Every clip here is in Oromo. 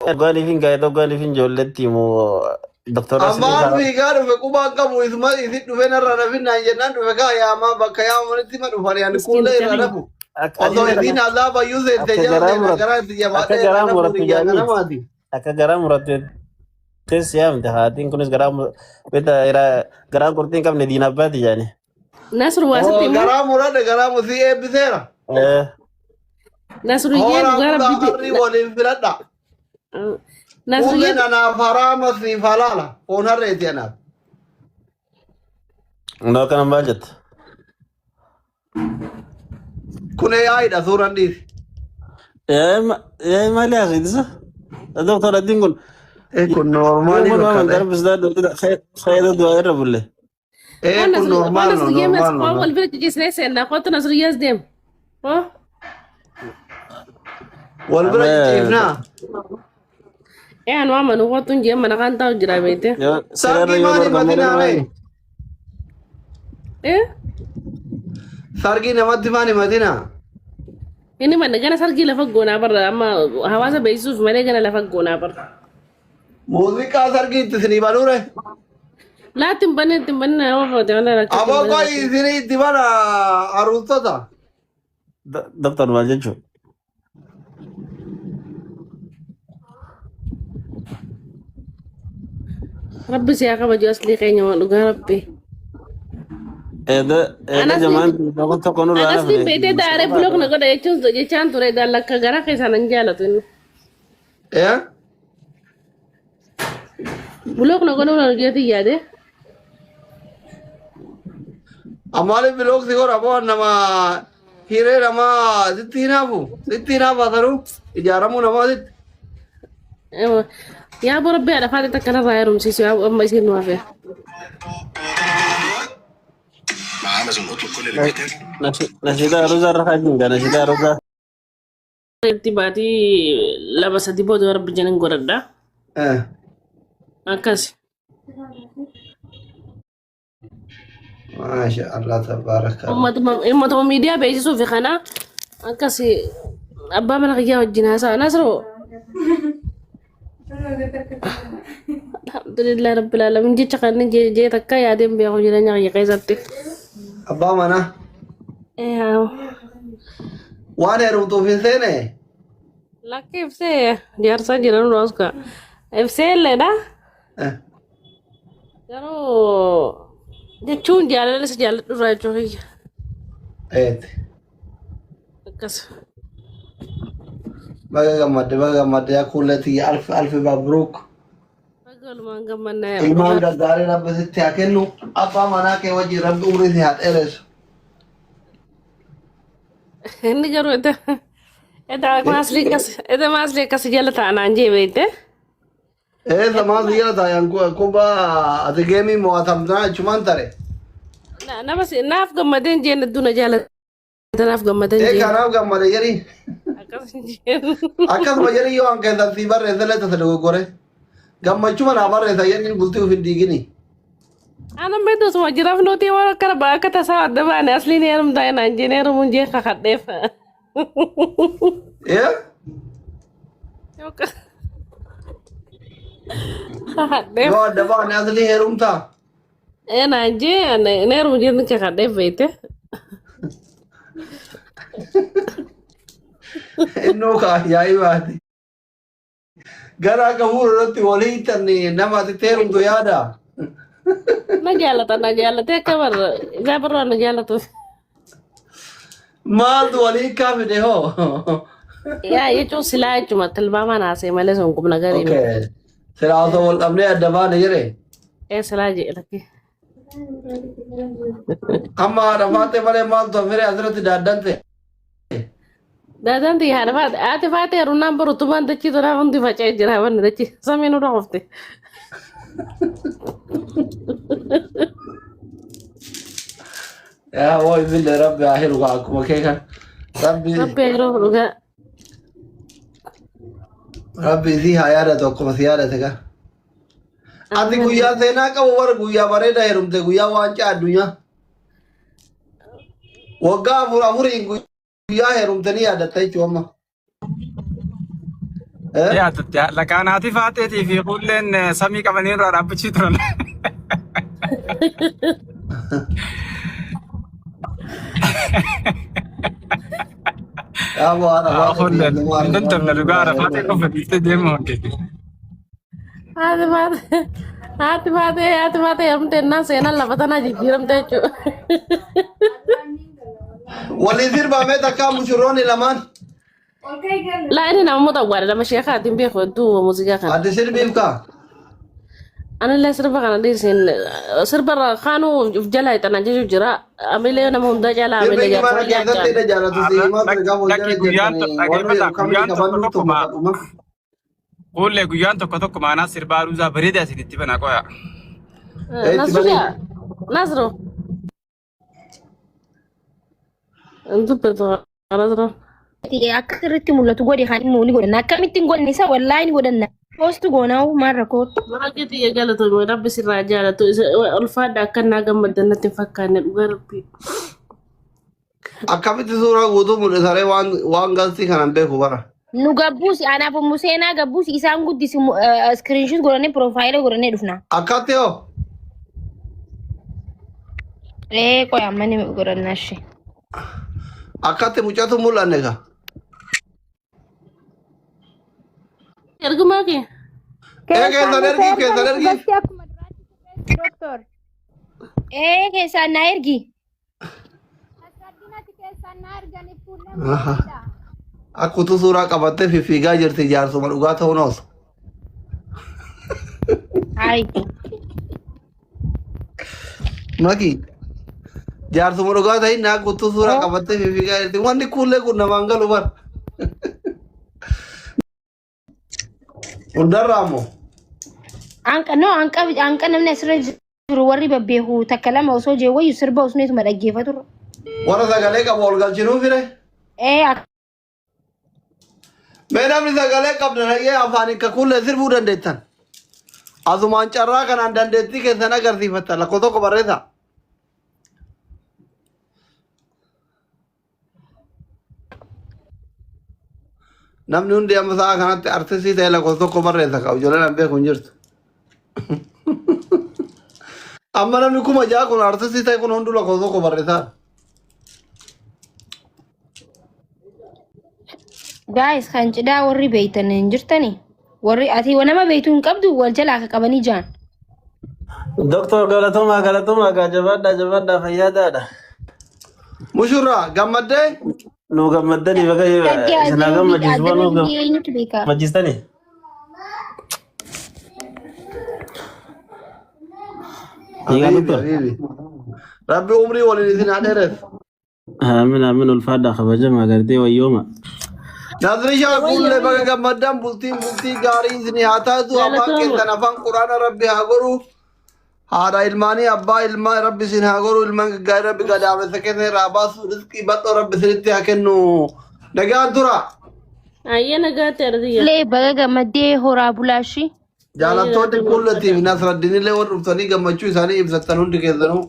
Dhugaaniif hin gaa'e dhugaaniif hin ijoolletti immoo doktora Ammaan fiigaa dhufe qubaan qabu isuma isin dhufe narra nafinnaan jennaan dhufe kaa yaamaa bakka yaamanitti ma dhufan ani Miskiin kuullee irra keenya. nafu. Osoo isiin allaa bayyuu seente Akka jala garaa seena murat- garaa itti akka jabaadhee irra garaa nafu murattu biyyaa jaanii. kanamaati. Akka garaa murattu teessi yaamte haatiin kunis garaa beektaa garaa qurxii hin qabne diina abbaati jaani. Nasru waa sitti himu. Garaa muradhe garaa musii eebbiseera. Nasruyyee Horaa dhugaa bulaa rabbiiti. harrii waliin filadha. Nasruyyee Kuuleen anaaf haraama siif halaala. Foon harreeti anaaf. Ndoo akkana maal jette? Kun AIdha suuraan dhiisi. Yaa'ii maali haasofsiisa? Doktor Addiin kun Eh kun noormaalii Yommuu nama fakkaata. darbis fayyada du'aa irra bulle. Eh kun normaal no Nasruyyee mas normaal koo no. wal bira ciciisnee seenna kootu Nasruyyees deem. Koo Wal bira ciciifnaa. ee anu amanu kootu hin jee mana kan taa'u jira beekte. Sirarra Sargii yoo maal dorgomu himatinaa mee? Eh Sargii namatti maal himatinaa? inni manna gana sargii lafa goonaa barra amma hawaasa beeksisuuf malee gana lafa goonaa barra. Muuziqaa sargii itti isinii banuure? Laatti hin banne itti hin banne nama foote malee rakkoo Aboo qoy isinii itti bana aruustota. Doktor maal jechuun? Rabbi si haa kabaju aslii keenya waan dhugaa rabbi. Eeda eeda jamaan tokko tokko nurraa Anasliin hafne. beektee daaree bulook na godha jechuun jechaan ture lakka gara keessaan hin jaalatu inni. Eh? Bulook na godhuu na hojjetu yaade. Amaali bilook si godha boo nama hiree namaa sitti hinaafu sitti hinaafa sanuu ijaaramuu namaa sitti. Yaa boo rabbi haadha faate takka narraa heerumsiisu yaa amma isiin nu hafe. Nashiidaa Aruuzaa irra kaajin gaa nashiidaa Aruuzaa. Itti baatii lama sadi booda rabbi jedhan godhadha. Eh. Akkas. Maasha Allah tabaarakallah. Uummatuma miidiyaa beeksisuuf kana akkas abbaa mana kiyyaa wajjin haasa'a. Nasroo. Alhamdulillah rabbil alamin jecha kan jee takka yaadeen beeku jireenya kiyya keessatti. Abbaa manaa Eh, waan heerumtuuf hin seene. Lakki ibsee jaarsaa jiran rooska. Ibsee illeedha. Eh. Garuu jechuun jaalala isa jaalladhu irraa jechuu kiyya. Eeti. Akkas. Baga gammadde baga gammadde yaa kuullee tiyya alfi alfi mabruuk. Baga walumaan gammannaa. Ilmaan gaggaarii rabbi sitti haa kennu. Abbaa manaa kee wajjin rabbi umrii si haa dheeressu. Inni garuu eda eda maasli akkas eda maasli akkas jala taa'anaan jee beekte. Eessa maal si jala taa'an kubbaa ati geemii mo'atamnaa jechumaan tare. Nama naaf gammadeen jeen hedduu na jaalata naaf gammadeen Ee jeen. kanaaf gammade jedhi. Akkas hin jeen. Akkasuma jedhi yoo an keessan sii barreessa illee tasa dogoggore. Gammachuma naa barreessa jedhi bultii of hin diigini. Anan beektu osuma jiraaf nuti waan akkana akka tasaa adda baane asliin heerumtaa naan jeen heerumuun jeen kakadheef. Ee Kakadheef. yoo adda baane aslii heerumtaa. Ee naan jee hin heerumu jeen kakadheef beekte. Innuu kaa yaa'ii baate. Gara akka fuula irratti walii hiitan nama ati heerumtu yaada. Na jaalata na jaalate akka barra isaa barraa na jaalatu. Maaltu walii hiikkaa fide hoo? Yaa jechuun silaa jechuuma tilmaamaan haasa'e malee sun qubna garii miti. Okay. Silaa osoo wal dhabnee adda baane jedhe. Ee silaa jedhe lakki. Amma haadha faatee malee maaltu hafere asirratti daaddante. Daadaan tiyya haadha faate haati faate heerumnaan baru utubaan dachii tanaa hundi faca'ee jira wanni dachii samii nurra qofte. Yaa wooy billee rabbi haa hiru kaa akkuma kee kan. Rabbi Rabbi yeroo dhugaa. rabbi isii haa yaadatu akkuma si yaadate kan. Ati guyyaa seenaa qabu bara guyyaa bareedaa heerumte guyyaa waancaa addunyaa. Waggaa afur afuriin guyyaa heerumte ni yaadatta jechuudha amma. Eh? Dhiyaatutti lakaanaati faaxeetii fi kuulleen samii qabanii irraa dhaabbachuu turan. Yaaboo haadha faaxee Kuulleen nama hin dandamne dhugaa haadha faaxee qofa dhiistee deemu hanqeeti. Haati faatee haati faatee haati faatee heerumte innaan seenaan lafa tanaa jijjiiramte jechuudha. Walii sirbaa mee takkaa mushurroonni lamaan. Laa inni nama mutawwaadha nama sheekaatiin beeku hedduu muuziqaa kana. Ati sirbiif kaa. Anillee sirba kana dhiirsiin sirba irra kaanuu of jala hixanaa jechuun jira. Amilee nama hundaa caalaa amilee Sirbi mana jaarsa keessatti jaalladha. hidha jaalatu si himaa ture gaafa hojjana Lakki guyyaan jettanii waan dhaggeeffata kamni guyyaan tokko qabannu tokko tokko maa kadhuma. kuullee guyyaan tokko tokko maanaa sirbaa ruuzaa bareedaa isinitti banaa qoya. Itti Nasru banii. yaa Nasru. Dubbatu Nasru. Akka sirriitti mul'atu godhi kan immoo ni godhanna. Akkamitti hin godhanne isa wallaahi ni godhanna. Poostu goonaa maal rakkoo. Waaqni xiyya galatoome rabbi sirraa jaalatu ulfaadha akka naa gammaddan natti hin fakkaanne dhugaa rabbi. Akkamitti suuraa guutuu mul'isaree waan waan galtii kanan beeku bara. Nu gabbuusi anaaf ummu seenaa gabbuusi isaan guddisi iskiriinshuut godhannee piroofaayila godhannee dhufna. Akkatti hoo? Ee qoy amma ni godhanna ishee. Akkatti mucatu mul'anne ka. Ergumaa kee. Ee keessan ergiif keessan ergiif. Akkuma duraatti sirreessi doktor. Ee keessaan naa ergi. Asraddinati keessaan na arganiif fuullee Aha. mul'atedha. Akka utuu suuraa qabattee fiffiigaa jirti jaarsuma dhugaa ta'uun ooltu. Hayi. Maki jaarsuma dhugaa ta'in akka utuu suuraa qabattee fiffiigaa jirti. Wanni kuullee kun namaan galu bara. Hundarraa moo? Anqa no anqa anqa namni asirra jiru warri babbeeku takka lama osoo jee wayyu sirba osneetuma dhaggeeffatu. Warra sagalee qabu ol galchinuu fire. Ee Mee namni sagalee qabda dhagee afaan hin kakuullee sirbuu dandeettan. Asumaan carraa kanaan dandeettii keessan agarsiifattan lakkoo tokko barreessa. Namni hundi amma sa'a kanatti artistii ta'e lakkoofsa tokko barreessa qabu. Ijoolleen an beeku hin jirtu. Amma namni 6000 kun artistii ta'e kun hunduu lakkoofsa tokko barreessaa. Guys kan cidhaa warri beeytan hin jirtani. Warri ati nama beeytu hin qabdu wal jalaa akka qabanii jaan. Doktor galatoomaa galatoomaa gaa jabaadhaa jabaadhaa fayyaadaadha. Mushurraa gammaddee Nu gammaddanii baga isin haa gammachiisu waan nu Eenyutu beeka? gammachiistanii. Egaa Habiibi doktor. habiibi. Rabbi umrii waliin isin haa dheeressu. Aamin aamin ulfaadhaa kabajamaa gartee wayyooma. Nasrishaa kuullee baga gammaddan bultiin bultii gaarii isin haa taatu afaan Galatooma. keessan afaan quraana rabbi haa godhu. Haadha ilmaanii abbaa ilmaa rabbi isin haa godhu ilmaan gaggaarii rabbi gadaamessa keessa irraa baasu rizqii bal'oo rabbi isinitti haa kennu. Nagaan tura. Ayyee nagaatti ardiyya. Lee baga gammaddee horaa bulaashii. Jaalattoonni kuulletii fi Nasraddiin illee warri dhuftanii gammachuu isaanii ibsattan hundi keessanuu.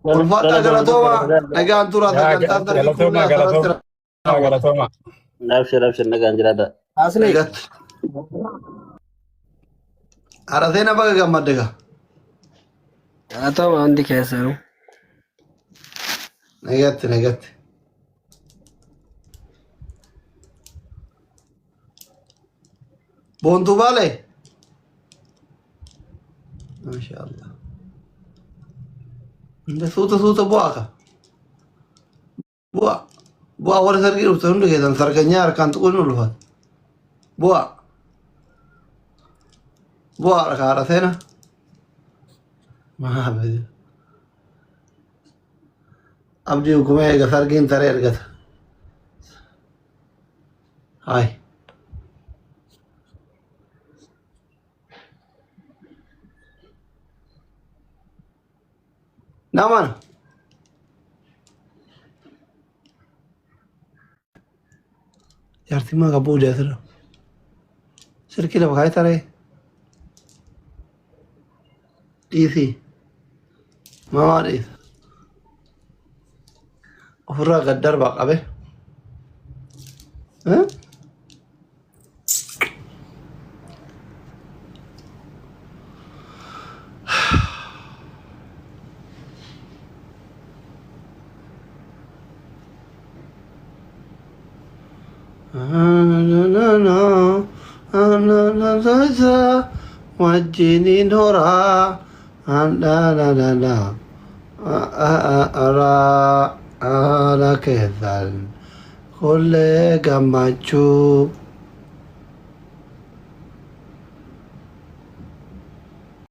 Ulfaadhaa galatooma nagaan tura sagantaan sarbii kuullee Galatooma asirratti galatooma raawwata. galatooma. Abshir abshir nagaan jiraadha. Asli Nagatti. Haadha seenaa baga gammadde gaa. galatoomaa hundi keessanuu. Nagatti nagatti. Boontuu baalee. Maashaallah. Inda suuta suuta bu'aa ka. Bu'aa. Bu'aa warri sargii dhuftan hundi keessan sarganyaa harkaan tuquun hin ulfaatu. Bu'aa. Bu'aa ka haadha seenaa. Maa Abdii hukumee eega sargiin taree ergata. Haay. Naman. Jaartiin maa qabu asirra. Silkii lafa kaa'ee taree. Dhiisii. Mamaa dhiisa. Ofirraa gad darbaa qabe. Eh? Wajjiniin horaa haala keessan kullee gammachuu.